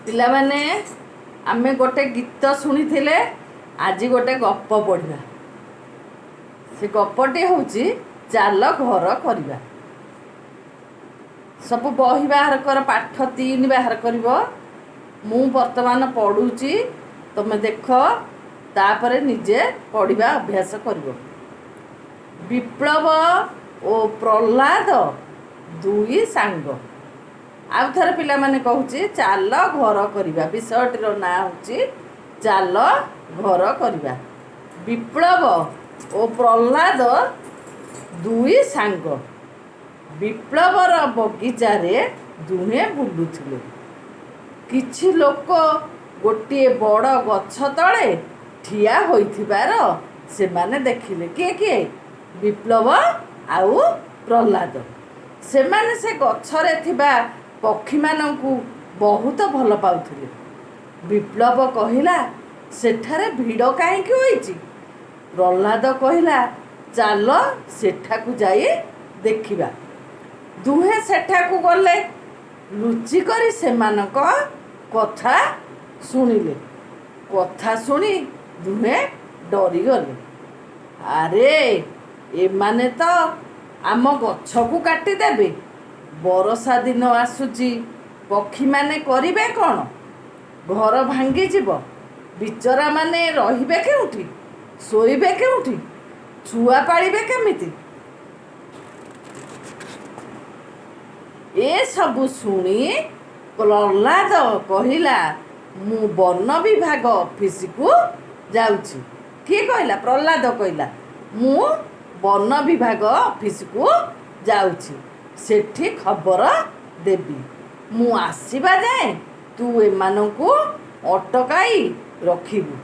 ପିଲାମାନେ, ଆମେ ଗୋଟେ ଗୀତ ଶୁଣିଥିଲେ। ଆଜି ଗୋଟେ ଗପ ପଢ଼ିବା। ସେ ଗପଟି ହେଉଛି ଚାଲ ଘର କରିବା। ସବୁ ବହି ବାହାର କର, ପାଠ 3 ବାହାର କରିବ। ମୁଁ ବର୍ତ୍ତମାନ ପଢ଼ୁଛି, ତୁମେ ଦେଖ, ତାପରେ ନିଜେ ପଢ଼ିବା ଅଭ୍ୟାସ କରିବ। ବିପ୍ଳବ ଓ ପ୍ରହ୍ଲାଦ ଦୁଇ ସାଙ୍ଗ। ଆଉ ଥରେ ପିଲାମାନେ କହୁଛି, ଚାଲ ଘର କରିବା। ବିଷୟଟିର ନାଁ ହେଉଛି ଚାଲ ଘର କରିବା। ବିପ୍ଳବ ଓ ପ୍ରହ୍ଲାଦ ଦୁଇ ସାଙ୍ଗ। ବିପ୍ଳବର ବଗିଚାରେ ଦୁହେଁ ବୁଲୁଥିଲେ। କିଛି ଲୋକ ଗୋଟିଏ ବଡ଼ ଗଛ ତଳେ ଠିଆ ହୋଇଥିବାର ସେମାନେ ଦେଖିଲେ। କିଏ କିଏ? ବିପ୍ଳବ ଆଉ ପ୍ରହ୍ଲାଦ। ସେମାନେ ସେ ଗଛରେ ଥିବା ପକ୍ଷୀମାନଙ୍କୁ ବହୁତ ଭଲ ପାଉଥିଲେ। ବିପ୍ଳବ କହିଲା, ସେଠାରେ ଭିଡ଼ କାହିଁକି ହୋଇଛି? ପ୍ରହ୍ଲାଦ କହିଲା, ଚାଲ ସେଠାକୁ ଯାଇ ଦେଖିବା। ଦୁହେଁ ସେଠାକୁ ଗଲେ। ଲୁଚିକରି ସେମାନଙ୍କ କଥା ଶୁଣିଲେ। କଥା ଶୁଣି ଦୁହେଁ ଡରିଗଲେ। ଆରେ, ଏମାନେ ତ ଆମ ଗଛକୁ କାଟିଦେବେ। ବରଷା ଦିନ ଆସୁଛି, ପକ୍ଷୀମାନେ କରିବେ କ'ଣ? ଘର ଭାଙ୍ଗିଯିବ। ବିଚରାମାନେ ରହିବେ କେଉଁଠି? ଶୋଇବେ କେଉଁଠି? ଛୁଆ ପାଳିବେ କେମିତି? ଏସବୁ ଶୁଣି ପ୍ରହ୍ଲାଦ କହିଲା, ମୁଁ ବନ ବିଭାଗ ଅଫିସକୁ ଯାଉଛି। କିଏ କହିଲା? ପ୍ରହ୍ଲାଦ କହିଲା, ମୁଁ ବନ ବିଭାଗ ଅଫିସକୁ ଯାଉଛି, ସେଠି ଖବର ଦେବି। ମୁଁ ଆସିବା ଯାଏଁ ତୁ ଏମାନଙ୍କୁ ଅଟକାଇ ରଖିବୁ,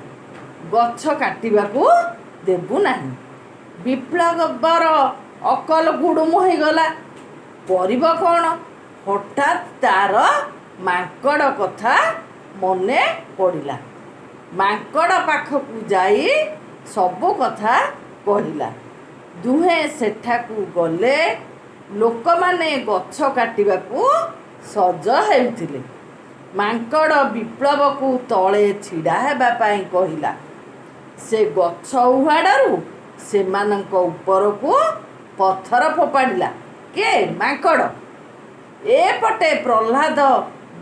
ଗଛ କାଟିବାକୁ ଦେବୁ ନାହିଁ। ବିପ୍ଳବର ଅକଲ ଗୁଡ଼ୁମ ହୋଇଗଲା। କରିବ କ'ଣ? ହଠାତ୍ ତାର ମାଙ୍କଡ଼ କଥା ମନେ ପଡ଼ିଲା। ମାଙ୍କଡ଼ ପାଖକୁ ଯାଇ ସବୁ କଥା କହିଲା। ଦୁହେଁ ସେଠାକୁ ଗଲେ। ଲୋକମାନେ ଗଛ କାଟିବାକୁ ସଜ ହେଉଥିଲେ। ମାଙ୍କଡ଼ ବିପ୍ଳବକୁ ତଳେ ଛିଡ଼ା ହେବା ପାଇଁ କହିଲା। ସେ ଗଛ ଉହାଡ଼ରୁ ସେମାନଙ୍କ ଉପରକୁ ପଥର ଫୋପାଡ଼ିଲା। କିଏ? ମାଙ୍କଡ଼। ଏପଟେ ପ୍ରହ୍ଲାଦ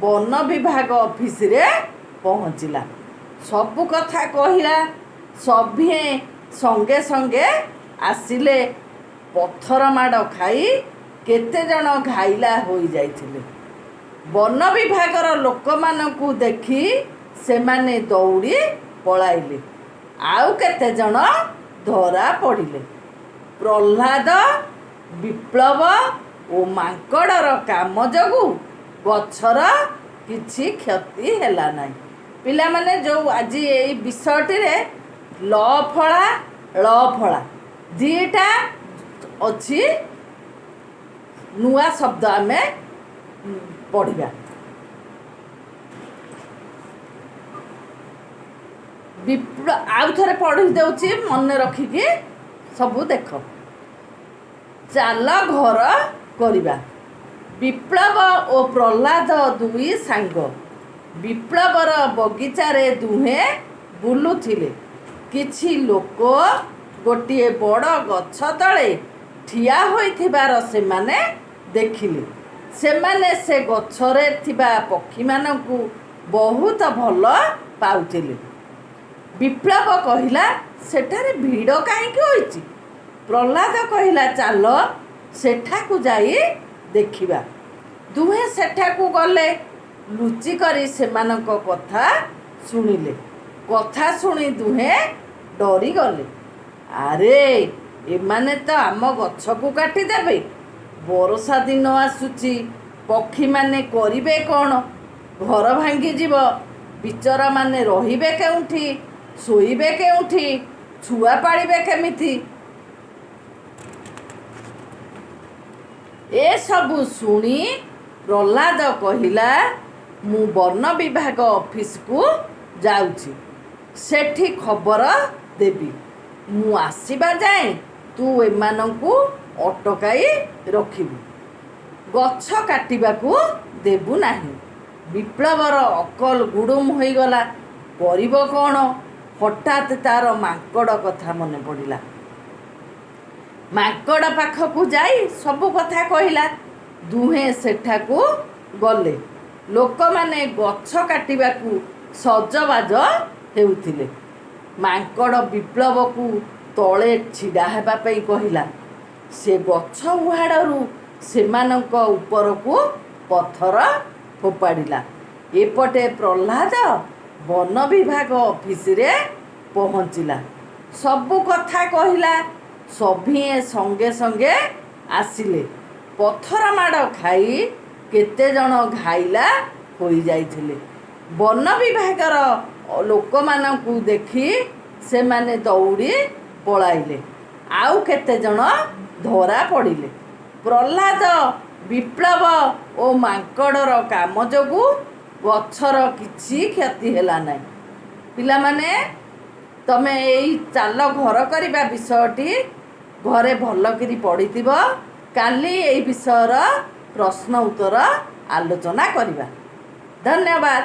ବନ ବିଭାଗ ଅଫିସରେ ପହଞ୍ଚିଲା। ସବୁ କଥା କହିଲା। ସଭିଏଁ ସଙ୍ଗେ ସଙ୍ଗେ ଆସିଲେ। ପଥର ମାଡ଼ ଖାଇ କେତେଜଣ ଘାଇଲା ହୋଇଯାଇଥିଲେ। ବନ ବିଭାଗର ଲୋକମାନଙ୍କୁ ଦେଖି ସେମାନେ ଦୌଡ଼ି ପଳାଇଲେ। ଆଉ କେତେଜଣ ଧରା ପଡ଼ିଲେ। ପ୍ରହ୍ଲାଦ, ବିପ୍ଳବ ଓ ମାଙ୍କଡ଼ର କାମ ଯୋଗୁଁ ଗଛର କିଛି କ୍ଷତି ହେଲା ନାହିଁ। ପିଲାମାନେ, ଯେଉଁ ଆଜି ଏଇ ବିଷୟଟିରେ ଲ ଫଳା, ଳ ଫଳା ଦୁଇଟା ଅଛି, ନୂଆ ଶବ୍ଦ ଆମେ ପଢ଼ିବା। ଆଉ ଥରେ ପଢ଼ି ଦେଉଛି, ମନେ ରଖିକି ସବୁ ଦେଖ। ଚାଲ ଘର କରିବା। ବିପ୍ଳବ ଓ ପ୍ରହ୍ଲାଦ ଦୁଇ ସାଙ୍ଗ। ବିପ୍ଳବର ବଗିଚାରେ ଦୁହେଁ ବୁଲୁଥିଲେ। କିଛି ଲୋକ ଗୋଟିଏ ବଡ଼ ଗଛ ତଳେ ଠିଆ ହୋଇଥିବାର ସେମାନେ ଦେଖିଲେ। ସେମାନେ ସେ ଗଛରେ ଥିବା ପକ୍ଷୀମାନଙ୍କୁ ବହୁତ ଭଲ ପାଉଥିଲେ। ବିପ୍ଳବ କହିଲା, ସେଠାରେ ଭିଡ଼ କାହିଁକି ହୋଇଛି? ପ୍ରହ୍ଲାଦ କହିଲା, ଚାଲ ସେଠାକୁ ଯାଇ ଦେଖିବା। ଦୁହେଁ ସେଠାକୁ ଗଲେ। ଲୁଚିକରି ସେମାନଙ୍କ କଥା ଶୁଣିଲେ। କଥା ଶୁଣି ଦୁହେଁ ଡରିଗଲେ। ଆରେ, ଏମାନେ ତ ଆମ ଗଛକୁ କାଟିଦେବେ। ବରଷା ଦିନ ଆସୁଛି, ପକ୍ଷୀମାନେ କରିବେ କ'ଣ? ଘର ଭାଙ୍ଗିଯିବ। ବିଚରାମାନେ ରହିବେ କେଉଁଠି? ଶୋଇବେ କେଉଁଠି? ଛୁଆ ପାଳିବେ କେମିତି? ଏସବୁ ଶୁଣି ପ୍ରହ୍ଲାଦ କହିଲା, ମୁଁ ବନ ବିଭାଗ ଅଫିସକୁ ଯାଉଛି, ସେଠି ଖବର ଦେବି। ମୁଁ ଆସିବା ଯାଏଁ ତୁ ଏମାନଙ୍କୁ ଅଟକାଇ ରଖିବୁ, ଗଛ କାଟିବାକୁ ଦେବୁ ନାହିଁ। ବିପ୍ଳବର ଅକଲ ଗୁଡ଼ୁମ ହୋଇଗଲା। କରିବ କ'ଣ? ହଠାତ୍ ତା'ର ମାଙ୍କଡ଼ କଥା ମନେ ପଡ଼ିଲା। ମାଙ୍କଡ଼ ପାଖକୁ ଯାଇ ସବୁ କଥା କହିଲା। ଦୁହେଁ ସେଠାକୁ ଗଲେ। ଲୋକମାନେ ଗଛ କାଟିବାକୁ ସଜବାଜ ହେଉଥିଲେ। ମାଙ୍କଡ଼ ବିପ୍ଳବକୁ ତଳେ ଛିଡ଼ା ହେବା ପାଇଁ କହିଲା। ସେ ଗଛ ଉହାଡ଼ରୁ ସେମାନଙ୍କ ଉପରକୁ ପଥର ଫୋପାଡ଼ିଲା। ଏପଟେ ପ୍ରହ୍ଲାଦ ବନ ବିଭାଗ ଅଫିସରେ ପହଞ୍ଚିଲା। ସବୁ କଥା କହିଲା। ସଭିଏଁ ସଙ୍ଗେ ସଙ୍ଗେ ଆସିଲେ। ପଥର ମାଡ଼ ଖାଇ କେତେଜଣ ଘାଇଲା ହୋଇଯାଇଥିଲେ। ବନ ବିଭାଗର ଲୋକମାନଙ୍କୁ ଦେଖି ସେମାନେ ଦୌଡ଼ି ପଳାଇଲେ। ଆଉ କେତେଜଣ ଧରା ପଡ଼ିଲେ। ପ୍ରହ୍ଲାଦ, ବିପ୍ଳବ ଓ ମାଙ୍କଡ଼ର କାମ ଯୋଗୁଁ ଗଛର କିଛି କ୍ଷତି ହେଲା ନାହିଁ। ପିଲାମାନେ, ତମେ ଏଇ ଚାଲ ଘର କରିବା ବିଷୟଟି ଘରେ ଭଲକିରି ପଢ଼ିଥିବ। କାଲି ଏଇ ବିଷୟର ପ୍ରଶ୍ନ ଉତ୍ତର ଆଲୋଚନା କରିବା। ଧନ୍ୟବାଦ।